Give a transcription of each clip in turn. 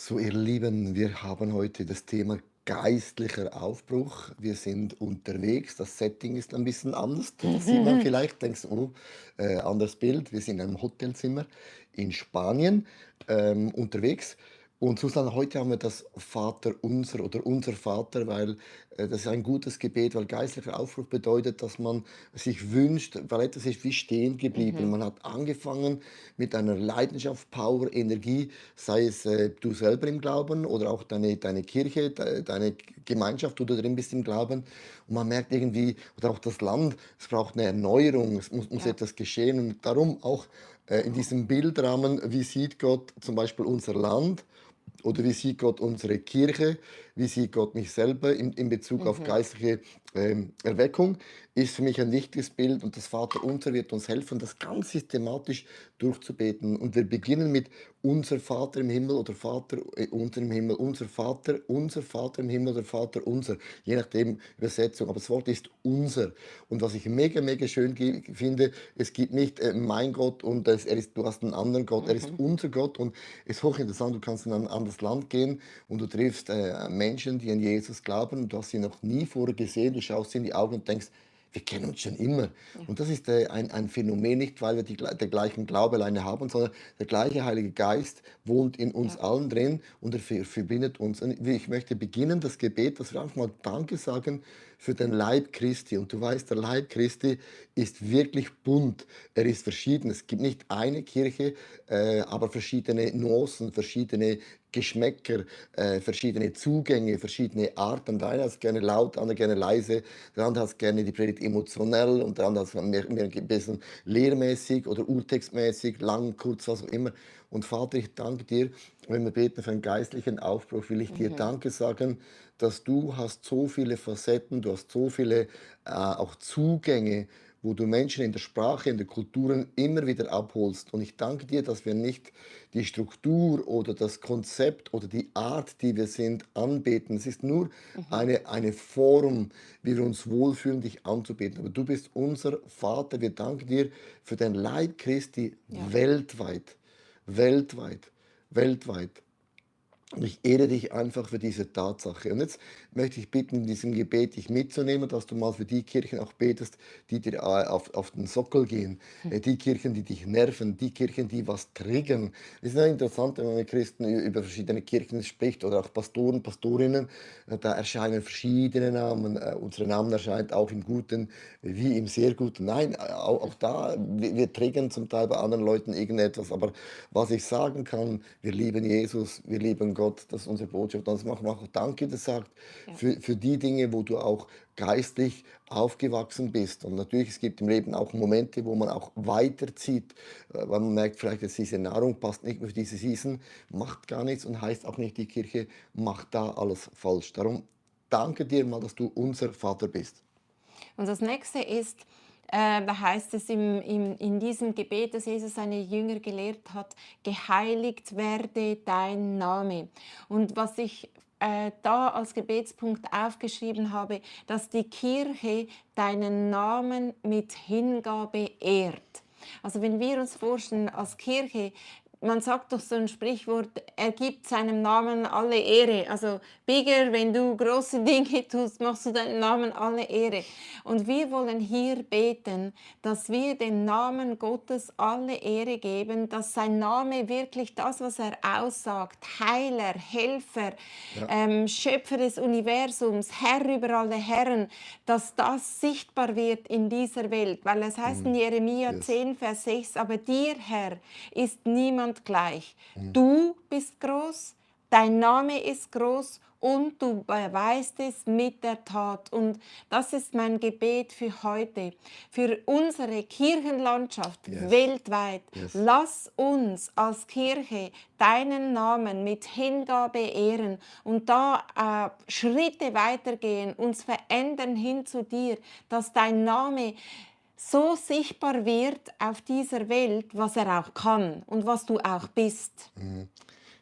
So, ihr Lieben, wir haben heute das Thema geistlicher Aufbruch. Wir sind unterwegs. Das Setting ist ein bisschen anders. Das sieht man vielleicht. Denkst du, oh, anderes Bild. Wir sind in einem Hotelzimmer in Spanien unterwegs. Und Susanne, heute haben wir das Vater unser oder unser Vater, weil das ist ein gutes Gebet, weil geistlicher Aufbruch bedeutet, dass man sich wünscht, weil etwas ist wie stehen geblieben. Mhm. Man hat angefangen mit einer Leidenschaft, Power, Energie, sei es du selber im Glauben oder auch deine Kirche, deine Gemeinschaft, wo du drin bist im Glauben. Und man merkt irgendwie, oder auch das Land, es braucht eine Erneuerung, es muss Ja. etwas geschehen. Und darum auch in diesem Bildrahmen, wie sieht Gott zum Beispiel unser Land? Oder wie sieht Gott unsere Kirche? Wie sieht Gott mich selber in Bezug auf Mhm. geistliche Erweckung? Ist für mich ein wichtiges Bild und das Vaterunser wird uns helfen, das ganz systematisch durchzubeten. Und wir beginnen mit unser Vater im Himmel oder Vater unser im Himmel, unser Vater im Himmel oder Vater unser, je nachdem Übersetzung. Aber das Wort ist unser. Und was ich mega, mega schön finde, es gibt nicht mein Gott und du hast einen anderen Gott, er ist Mhm. unser Gott und es ist hochinteressant, du kannst in ein anderes Land gehen und du triffst Menschen, die an Jesus glauben und du hast sie noch nie vorher gesehen, du schaust sie in die Augen und denkst, wir kennen uns schon immer. Ja. Und das ist ein Phänomen, nicht weil wir der gleichen Glaube alleine haben, sondern der gleiche Heilige Geist wohnt in uns Ja. allen drin und er verbindet uns. Und ich möchte beginnen, das Gebet, dass wir einfach mal Danke sagen für den Leib Christi. Und du weißt, der Leib Christi ist wirklich bunt. Er ist verschieden. Es gibt nicht eine Kirche, aber verschiedene Nuancen, verschiedene Geschmäcker, verschiedene Zugänge, verschiedene Arten. Der eine hat es gerne laut, der andere gerne leise, der andere hat es gerne die Predigt emotionell und der andere hat es mehr ein bisschen lehrmäßig oder urtextmäßig, lang, kurz, was auch immer. Und Vater, ich danke dir, wenn wir beten für einen geistlichen Aufbruch, will ich dir Mhm. Danke sagen, dass du hast so viele Facetten, du hast so viele auch Zugänge, wo du Menschen in der Sprache, in der Kulturen immer wieder abholst. Und ich danke dir, dass wir nicht die Struktur oder das Konzept oder die Art, die wir sind, anbeten. Es ist nur Mhm. eine Form, wie wir uns wohlfühlen, dich anzubeten. Aber du bist unser Vater. Wir danken dir für den Leib Christi Ja. weltweit, weltweit, weltweit. Und ich ehre dich einfach für diese Tatsache. Und jetzt möchte ich bitten, in diesem Gebet dich mitzunehmen, dass du mal für die Kirchen auch betest, die dir auf den Sockel gehen. Die Kirchen, die dich nerven, die Kirchen, die was triggern. Es ist ja interessant, wenn man mit Christen über verschiedene Kirchen spricht oder auch Pastoren, Pastorinnen. Da erscheinen verschiedene Namen. Unsere Namen erscheinen auch im Guten wie im sehr Guten. Nein, auch da, wir triggern zum Teil bei anderen Leuten irgendetwas. Aber was ich sagen kann, wir lieben Jesus, wir lieben Gott, das ist unsere Botschaft. Und das machen wir auch Danke gesagt Ja. für die Dinge, wo du auch geistlich aufgewachsen bist. Und natürlich, es gibt im Leben auch Momente, wo man auch weiterzieht, weil man merkt, vielleicht jetzt diese Nahrung passt nicht mehr für diese Season, macht gar nichts und heißt auch nicht, die Kirche macht da alles falsch. Darum danke dir mal, dass du unser Vater bist. Und das nächste ist, da heißt es in diesem Gebet, das Jesus seine Jünger gelehrt hat, geheiligt werde dein Name. Und was ich da als Gebetspunkt aufgeschrieben habe, dass die Kirche deinen Namen mit Hingabe ehrt. Also wenn wir uns vorstellen, als Kirche, man sagt doch so ein Sprichwort, er gibt seinem Namen alle Ehre. Also Bigger, wenn du große Dinge tust, machst du deinem Namen alle Ehre. Und wir wollen hier beten, dass wir dem Namen Gottes alle Ehre geben, dass sein Name wirklich das, was er aussagt, Heiler, Helfer, Ja, Schöpfer des Universums, Herr über alle Herren, dass das sichtbar wird in dieser Welt. Weil es heißt in mhm. Jeremia Yes. 10, Vers 6, aber dir, Herr, ist niemand gleich. Mhm. Du bist groß, dein Name ist groß und du beweist es mit der Tat. Und das ist mein Gebet für heute, für unsere Kirchenlandschaft Yes. weltweit. Yes. Lass uns als Kirche deinen Namen mit Hingabe ehren und da Schritte weitergehen, uns verändern hin zu dir, dass dein Name so sichtbar wird auf dieser Welt, was er auch kann und was du auch bist. Mhm.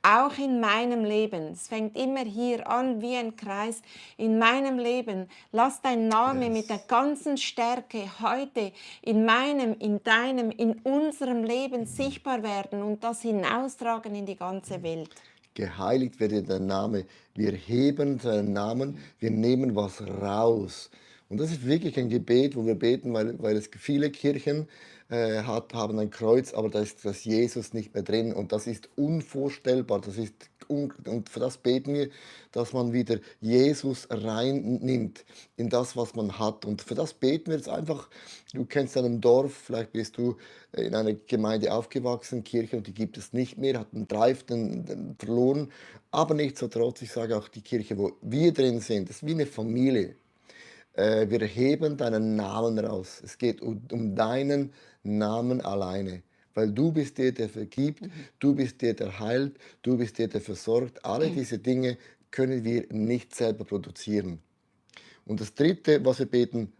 Auch in meinem Leben. Es fängt immer hier an wie ein Kreis. In meinem Leben. Lass dein Name mit der Yes. ganzen Stärke heute in meinem, in deinem, in unserem Leben sichtbar werden und das hinaustragen in die ganze Welt. geheiligt werde dein Name. Wir heben seinen Namen, wir nehmen was raus. Und das ist wirklich ein Gebet, wo wir beten, weil es viele Kirchen haben ein Kreuz, aber da ist das Jesus nicht mehr drin. Und das ist unvorstellbar. Und für das beten wir, dass man wieder Jesus reinnimmt in das, was man hat. Und für das beten wir jetzt einfach. Du kennst deinem Dorf, vielleicht bist du in einer Gemeinde aufgewachsen, Kirche, und die gibt es nicht mehr, hat einen Drive verloren. Aber nichtsdestotrotz, ich sage auch die Kirche, wo wir drin sind, das ist wie eine Familie. Wir heben deinen Namen raus. Es geht um deinen Namen alleine. Weil du bist der, der vergibt, Mhm. du bist der, der heilt, du bist der, der versorgt. Alle diese Dinge können wir nicht selber produzieren. Und das Dritte, was wir beten,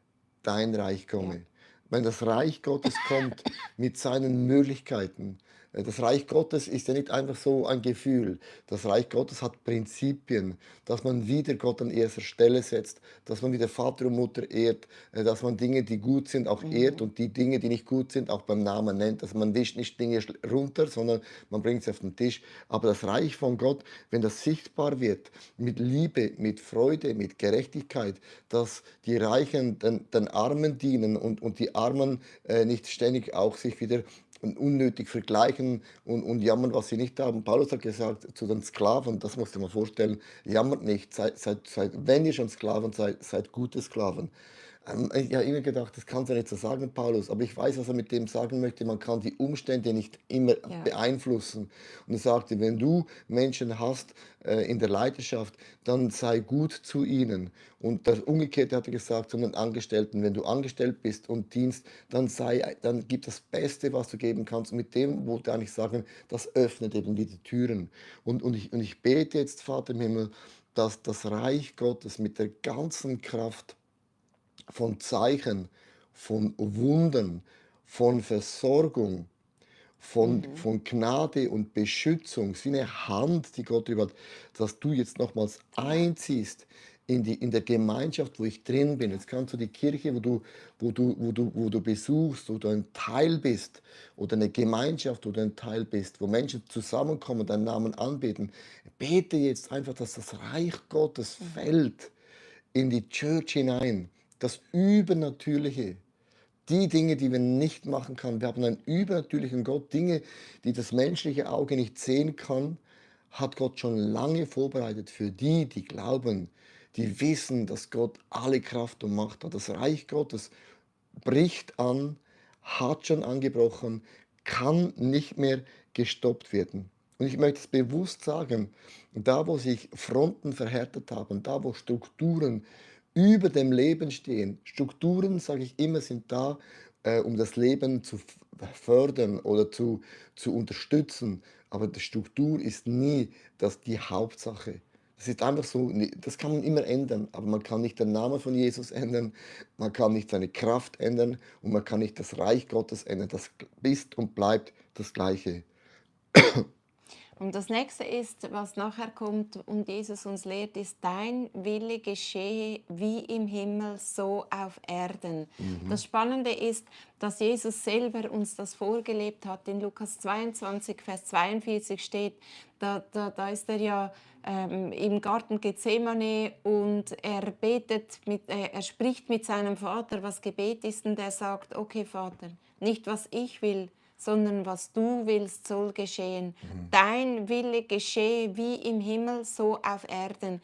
dein Reich Ja. komme. Wenn das Reich Gottes kommt mit seinen Möglichkeiten, das Reich Gottes ist ja nicht einfach so ein Gefühl. Das Reich Gottes hat Prinzipien, dass man wieder Gott an erster Stelle setzt, dass man wieder Vater und Mutter ehrt, dass man Dinge, die gut sind, auch ehrt Mhm. und die Dinge, die nicht gut sind, auch beim Namen nennt. Also man wischt nicht Dinge runter, sondern man bringt sie auf den Tisch. Aber das Reich von Gott, wenn das sichtbar wird, mit Liebe, mit Freude, mit Gerechtigkeit, dass die Reichen den Armen dienen und die Armen nicht ständig auch sich wieder unnötig vergleichen und jammern, was sie nicht haben. Paulus hat gesagt zu den Sklaven, das musst du dir mal vorstellen, jammert nicht, wenn ihr schon Sklaven seid, seid gute Sklaven. Ich habe immer gedacht, das kannst du nicht so sagen, Paulus, aber ich weiß, was er mit dem sagen möchte. Man kann die Umstände nicht immer Ja. beeinflussen. Und er sagte, wenn du Menschen hast in der Leiterschaft, dann sei gut zu ihnen. Und das Umgekehrte hat er gesagt zu den Angestellten, wenn du angestellt bist und dienst, dann gib das Beste, was du geben kannst. Mit dem wollte er eigentlich sagen, das öffnet eben wieder Türen. Und ich bete jetzt, Vater im Himmel, dass das Reich Gottes mit der ganzen Kraft von Zeichen, von Wundern, von Versorgung, Mhm. von Gnade und Beschützung, es ist wie eine Hand, die Gott über hat, dass du jetzt nochmals Ja. einziehst in der Gemeinschaft, wo ich drin bin. Jetzt kannst du die Kirche, wo du besuchst, wo du ein Teil bist, oder eine Gemeinschaft, wo du ein Teil bist, wo Menschen zusammenkommen, deinen Namen anbeten. Bete jetzt einfach, dass das Reich Gottes Mhm. fällt in die Church hinein, das Übernatürliche, die Dinge, die wir nicht machen können. Wir haben einen übernatürlichen Gott, Dinge, die das menschliche Auge nicht sehen kann, hat Gott schon lange vorbereitet für die, die glauben, die wissen, dass Gott alle Kraft und Macht hat. Das Reich Gottes bricht an, hat schon angebrochen, kann nicht mehr gestoppt werden. Und ich möchte es bewusst sagen, da wo sich Fronten verhärtet haben, da wo Strukturen über dem Leben stehen, Strukturen, sage ich immer, sind da, um das Leben zu fördern oder zu unterstützen. Aber die Struktur ist nie die Hauptsache. Das ist einfach so, das kann man immer ändern, aber man kann nicht den Namen von Jesus ändern, man kann nicht seine Kraft ändern und man kann nicht das Reich Gottes ändern. Das ist und bleibt das Gleiche. Und das nächste ist, was nachher kommt und Jesus uns lehrt, ist, dein Wille geschehe wie im Himmel, so auf Erden. Mhm. Das Spannende ist, dass Jesus selber uns das vorgelebt hat. In Lukas 22, Vers 42 steht, da ist er ja im Garten Gethsemane und er betet, er spricht mit seinem Vater, was Gebet ist, und er sagt, okay Vater, nicht was ich will, sondern was du willst, soll geschehen. Mhm. Dein Wille geschehe wie im Himmel, so auf Erden.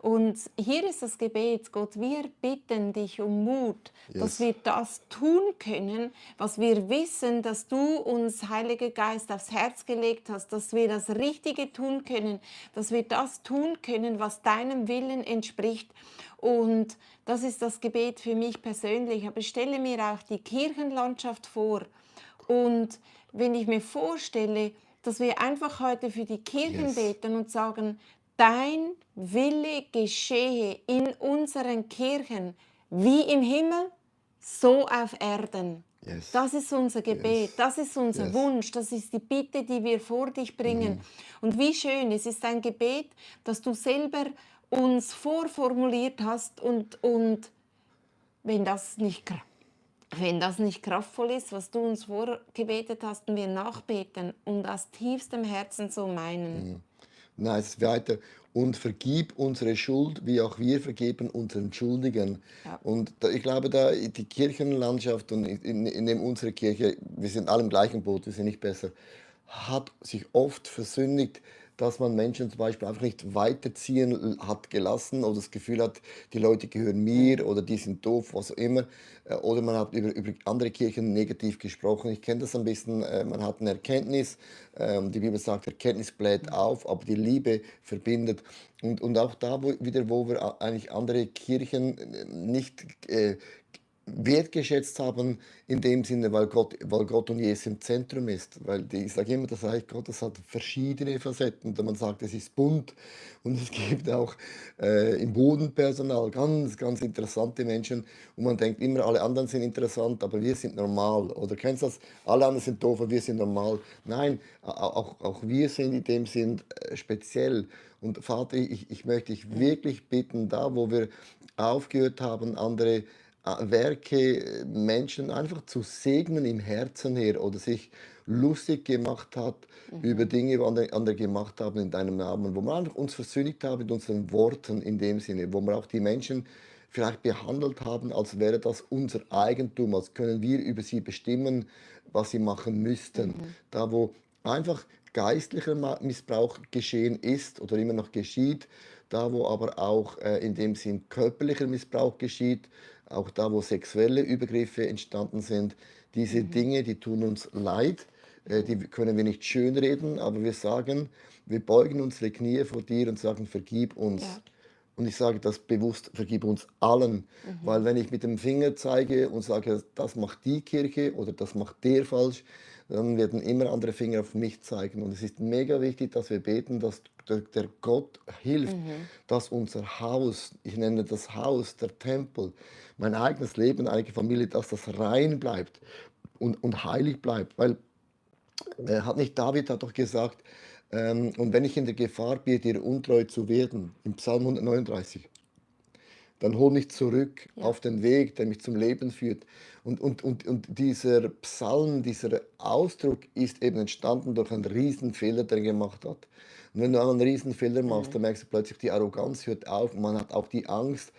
Und hier ist das Gebet, Gott, wir bitten dich um Mut, dass Yes. wir das tun können, was wir wissen, dass du uns, Heiliger Geist, aufs Herz gelegt hast, dass wir das Richtige tun können, dass wir das tun können, was deinem Willen entspricht. Und das ist das Gebet für mich persönlich. Aber ich stelle mir auch die Kirchenlandschaft vor. Und wenn ich mir vorstelle, dass wir einfach heute für die Kirchen Yes. beten und sagen, dein Wille geschehe in unseren Kirchen wie im Himmel, so auf Erden. Yes. Das ist unser Gebet, Yes. das ist unser Yes. Wunsch, das ist die Bitte, die wir vor dich bringen. Mhm. Und wie schön, es ist ein Gebet, das du selber uns vorformuliert hast und wenn das nicht wenn das nicht kraftvoll ist, was du uns vorgebetet hast und wir nachbeten und aus tiefstem Herzen so meinen. Mhm. Nein, es ist weiter. Und vergib unsere Schuld, wie auch wir vergeben unseren Schuldigen. Ja. Und ich glaube, da die Kirchenlandschaft und in dem unsere Kirche, wir sind alle im gleichen Boot, wir sind nicht besser, hat sich oft versündigt, dass man Menschen zum Beispiel einfach nicht weiterziehen hat gelassen oder das Gefühl hat, die Leute gehören mir Mhm. oder die sind doof, was auch immer. Oder man hat über andere Kirchen negativ gesprochen. Ich kenne das ein bisschen, man hat eine Erkenntnis, die Bibel sagt, Erkenntnis bläht auf, aber die Liebe verbindet. Und auch da wieder, wo wir eigentlich andere Kirchen nicht wertgeschätzt haben, in dem Sinne, weil Gott und Jesus im Zentrum ist. Weil ich sage immer, das Reich Gottes hat verschiedene Facetten. Und man sagt, es ist bunt und es gibt auch im Bodenpersonal ganz, ganz interessante Menschen. Und man denkt immer, alle anderen sind interessant, aber wir sind normal. Oder kennst du das? Alle anderen sind doof, aber wir sind normal. Nein, auch wir sind in dem Sinn speziell. Und Vater, ich möchte dich Mhm. wirklich bitten, da wo wir aufgehört haben, andere Werke, Menschen einfach zu segnen im Herzen her oder sich lustig gemacht hat über Mhm. Dinge, die andere gemacht haben in deinem Namen, wo wir einfach uns versündigt haben mit unseren Worten in dem Sinne, wo wir auch die Menschen vielleicht behandelt haben, als wäre das unser Eigentum, als können wir über sie bestimmen, was sie machen müssten. Mhm. Da, wo einfach geistlicher Missbrauch geschehen ist oder immer noch geschieht, da, wo aber auch in dem Sinn körperlicher Missbrauch geschieht, auch da, wo sexuelle Übergriffe entstanden sind, diese Mhm. Dinge, die tun uns leid, die Mhm. können wir nicht schönreden, aber wir sagen, wir beugen unsere Knie vor dir und sagen, vergib uns. Ja. Und ich sage das bewusst, vergib uns allen, weil Mhm. wenn ich mit dem Finger zeige und sage, das macht die Kirche oder das macht der falsch, dann werden immer andere Finger auf mich zeigen. Und es ist mega wichtig, dass wir beten, dass der Gott hilft, Mhm. dass unser Haus, ich nenne das Haus, der Tempel, mein eigenes Leben, eigene Familie, dass das rein bleibt und heilig bleibt. Weil hat nicht David hat doch gesagt, und wenn ich in der Gefahr bin, dir untreu zu werden, im Psalm 139, dann hol mich zurück Ja. auf den Weg, der mich zum Leben führt. Und dieser Psalm, dieser Ausdruck ist eben entstanden durch einen Riesenfehler, den er gemacht hat. Und wenn du einen Riesenfehler machst, Mhm. dann merkst du plötzlich, die Arroganz hört auf und man hat auch die Angst,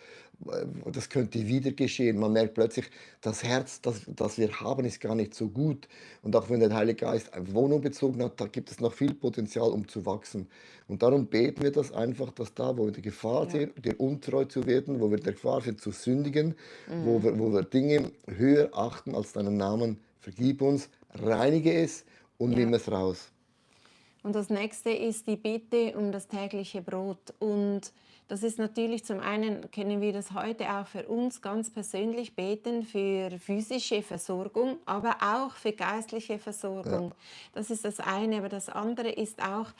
das könnte wieder geschehen. Man merkt plötzlich, das Herz, das wir haben, ist gar nicht so gut. Und auch wenn der Heilige Geist eine Wohnung bezogen hat, da gibt es noch viel Potenzial, um zu wachsen. Und darum beten wir das einfach, dass da, wo wir die Gefahr Ja. sehen, dir untreu zu werden, wo wir der Gefahr sind zu sündigen, Mhm. wo wir Dinge höher achten als deinen Namen, vergib uns, reinige es und Ja. nimm es raus. Und das nächste ist die Bitte um das tägliche Brot. Und das ist natürlich zum einen, können wir das heute auch für uns ganz persönlich beten, für physische Versorgung, aber auch für geistliche Ja. Versorgung. Das ist das eine. Aber das andere ist auch,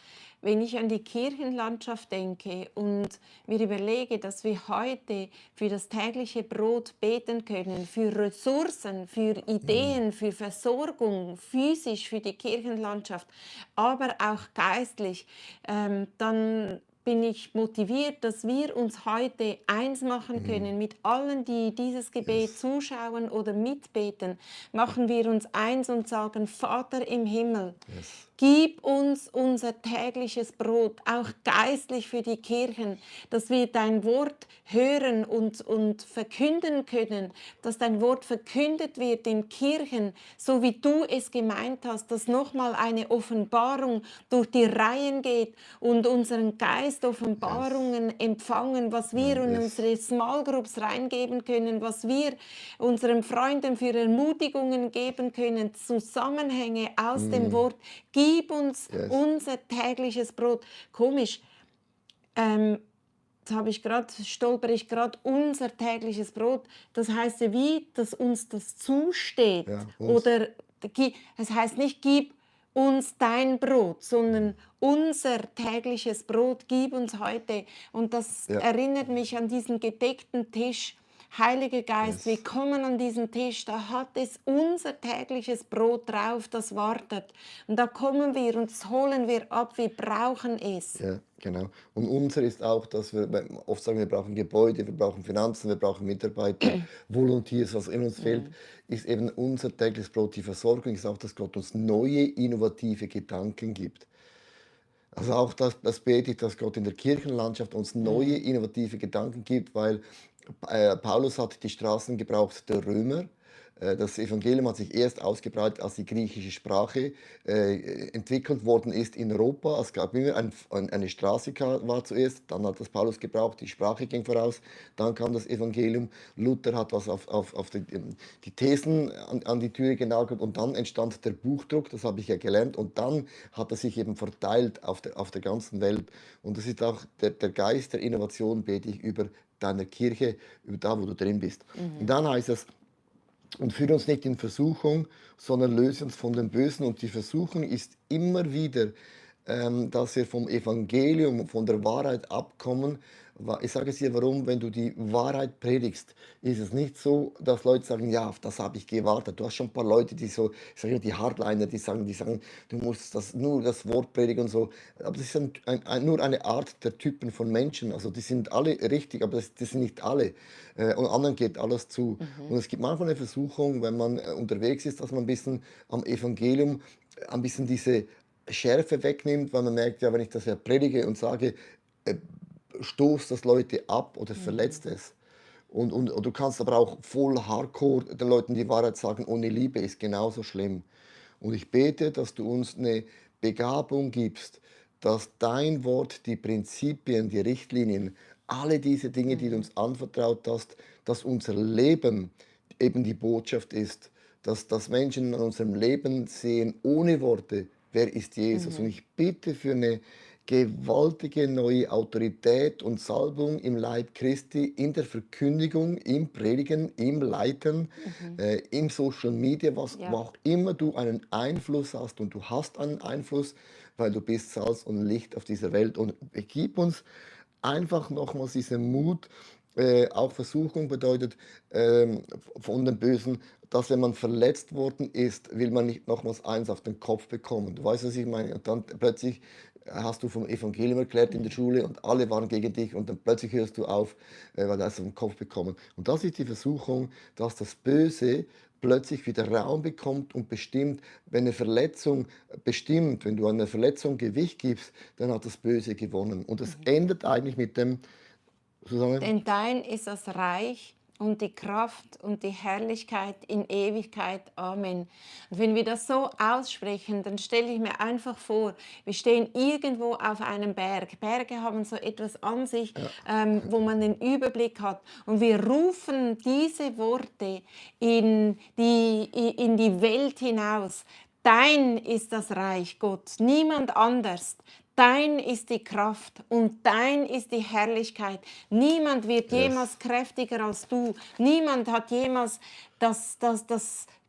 wenn ich an die Kirchenlandschaft denke und mir überlege, dass wir heute für das tägliche Brot beten können, für Ressourcen, für Mhm. Ideen, für Versorgung, physisch für die Kirchenlandschaft, aber auch geistlich, dann bin ich motiviert, dass wir uns heute eins machen Mhm. können mit allen, die dieses Gebet Yes. zuschauen oder mitbeten. Machen wir uns eins und sagen, Vater im Himmel, Yes. gib uns unser tägliches Brot, auch geistlich für die Kirchen, dass wir dein Wort hören und verkünden können, dass dein Wort verkündet wird in Kirchen, so wie du es gemeint hast, dass nochmal eine Offenbarung durch die Reihen geht und unseren Geist Yes. Offenbarungen empfangen, was wir in Yes. unsere Small Groups reingeben können, was wir unseren Freunden für Ermutigungen geben können, Zusammenhänge aus dem Mm. Wort. Gib uns Yes. unser tägliches Brot. Komisch, ähm, jetzt stolper ich gerade unser tägliches Brot. Das heißt ja wie, dass uns das zusteht. Ja, uns. Oder es heißt nicht, gib uns dein Brot, sondern unser tägliches Brot, gib uns heute. Und das Ja. erinnert mich an diesen gedeckten Tisch. Heiliger Geist, wir Yes. kommen an diesen Tisch, da hat es unser tägliches Brot drauf, das wartet. Und da kommen wir und das holen wir ab, wir brauchen es. Ja, genau. Und unser ist auch, dass wir oft sagen, wir brauchen Gebäude, wir brauchen Finanzen, wir brauchen Mitarbeiter, Volunteers, was in uns fehlt, Mhm. ist eben unser tägliches Brot. Die Versorgung ist auch, dass Gott uns neue, innovative Gedanken gibt. Also auch das bete ich, dass Gott in der Kirchenlandschaft uns neue, Mhm. innovative Gedanken gibt, weil Paulus hat die Straßen gebraucht der Römer. Das Evangelium hat sich erst ausgebreitet, als die griechische Sprache entwickelt worden ist in Europa. Es gab immer eine Straße war zuerst, dann hat das Paulus gebraucht, die Sprache ging voraus, dann kam das Evangelium. Luther hat was auf die Thesen an die Türe genagelt und dann entstand der Buchdruck, das habe ich ja gelernt, und dann hat er sich eben verteilt auf der ganzen Welt. Und das ist auch der Geist der Innovation, bete ich über deiner Kirche, über da, wo du drin bist. Und Mhm. dann heißt es, und führe uns nicht in Versuchung, sondern löse uns von dem Bösen. Und die Versuchung ist immer wieder, dass wir vom Evangelium, von der Wahrheit abkommen. Ich sage es dir, warum, wenn du die Wahrheit predigst, ist es nicht so, dass Leute sagen, ja, auf das habe ich gewartet. Du hast schon ein paar Leute, die so, ich sage immer die Hardliner, die sagen, du musst nur das Wort predigen und so. Aber das ist nur eine Art der Typen von Menschen. Also die sind alle richtig, aber das sind nicht alle. Und anderen geht alles zu. Mhm. Und es gibt manchmal eine Versuchung, wenn man unterwegs ist, dass man ein bisschen am Evangelium ein bisschen diese Schärfe wegnimmt, weil man merkt, ja, wenn ich das ja predige und sage, äh, stoßt das Leute ab oder Mhm. verletzt es. Und du kannst aber auch voll hardcore den Leuten die Wahrheit sagen, ohne Liebe ist genauso schlimm. Und ich bete, dass du uns eine Begabung gibst, dass dein Wort, die Prinzipien, die Richtlinien, alle diese Dinge, die du Mhm. uns anvertraut hast, dass unser Leben eben die Botschaft ist, dass Menschen an unserem Leben sehen, ohne Worte, wer ist Jesus. Und Mhm. ich bitte für eine gewaltige neue Autorität und Salbung im Leib Christi, in der Verkündigung, im Predigen, im Leiten, Mhm. im Social Media, wo Ja. auch immer du einen Einfluss hast, und du hast einen Einfluss, weil du bist Salz und Licht auf dieser Welt. Und gib uns einfach nochmals diesen Mut. Auch Versuchung bedeutet von dem Bösen, dass wenn man verletzt worden ist, will man nicht nochmals eins auf den Kopf bekommen. Du weißt, was ich meine? Und dann plötzlich hast du vom Evangelium erklärt in der Mhm. Schule und alle waren gegen dich, und dann plötzlich hörst du auf, weil du hast auf den Kopf bekommen. Und das ist die Versuchung, dass das Böse plötzlich wieder Raum bekommt und bestimmt. Wenn eine Verletzung bestimmt, wenn du einer Verletzung Gewicht gibst, dann hat das Böse gewonnen. Und das Mhm. endet eigentlich mit dem, Susanne, Denn dein ist das Reich und die Kraft und die Herrlichkeit in Ewigkeit. Amen. Und wenn wir das so aussprechen, dann stelle ich mir einfach vor, wir stehen irgendwo auf einem Berg. Berge haben so etwas an sich, ja, wo man den Überblick hat. Und wir rufen diese Worte in die Welt hinaus. Dein ist das Reich, Gott, niemand anders. Dein ist die Kraft und dein ist die Herrlichkeit. Niemand wird yes, jemals kräftiger als du. Niemand hat jemals das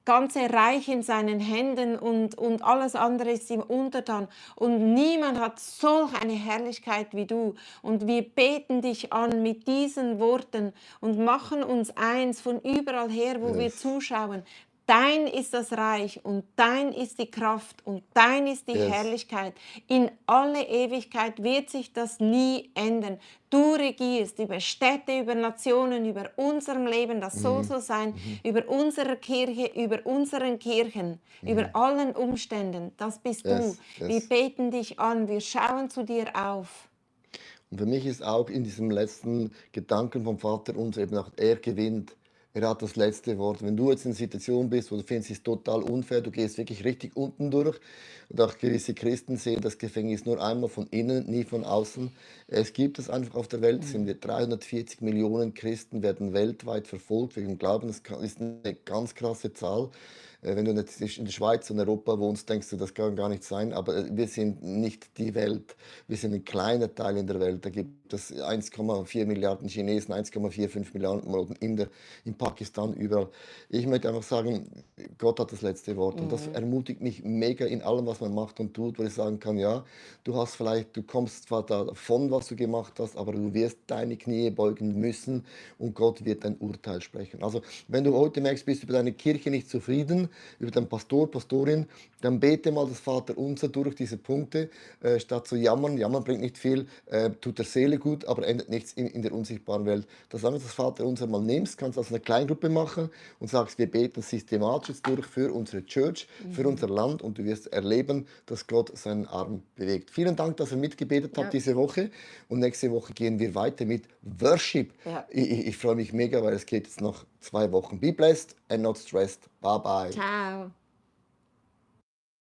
ganze Reich in seinen Händen und alles andere ist ihm untertan. Und niemand hat solch eine Herrlichkeit wie du. Und wir beten dich an mit diesen Worten und machen uns eins von überall her, wo wir yes, zuschauen. Dein ist das Reich und dein ist die Kraft und dein ist die yes, Herrlichkeit. In alle Ewigkeit wird sich das nie ändern. Du regierst über Städte, über Nationen, über unserem Leben, das soll mhm, so sein, mhm, über unsere Kirche, über unseren Kirchen, über mhm, allen Umständen. Das bist du. yes, Wir yes. beten dich an, wir schauen zu dir auf. Und für mich ist auch in diesem letzten Gedanken vom Vater unser eben auch, er gewinnt. Er hat das letzte Wort. Wenn du jetzt in einer Situation bist, wo du findest, es ist total unfair, du gehst wirklich richtig unten durch, und auch gewisse Christen sehen das Gefängnis nur einmal von innen, nie von außen. Es gibt es einfach auf der Welt, sind Mhm. wir 340 Millionen Christen, werden weltweit verfolgt wegen Glauben. Das ist eine ganz krasse Zahl. Wenn du jetzt in der Schweiz und Europa wohnst, denkst du, das kann gar nicht sein. Aber wir sind nicht die Welt. Wir sind ein kleiner Teil in der Welt. Da gibt es 1,4 Milliarden Chinesen, 1,45 Milliarden Inder, in Pakistan, überall. Ich möchte einfach sagen, Gott hat das letzte Wort. Und das Mhm. ermutigt mich mega in allem, was man macht und tut, wo ich sagen kann, ja, du kommst zwar davon, was du gemacht hast, aber du wirst deine Knie beugen müssen und Gott wird ein Urteil sprechen. Also, wenn du heute merkst, bist du bei deiner Kirche nicht zufrieden, über den Pastor, Pastorin, dann bete mal das Vaterunser durch diese Punkte, statt zu jammern. Jammern bringt nicht viel, tut der Seele gut, aber ändert nichts in der unsichtbaren Welt. Dass du einfach das Vaterunser mal nimmst, kannst du als eine Kleingruppe machen und sagst, wir beten systematisch jetzt durch für unsere Church, für unser Land und du wirst erleben, dass Gott seinen Arm bewegt. Vielen Dank, dass ihr mitgebetet habt Ja, diese Woche und nächste Woche gehen wir weiter mit Worship. ja. Ich freue mich mega, weil es geht jetzt noch 2 Wochen. Be blessed and not stressed. Bye bye. Ciao.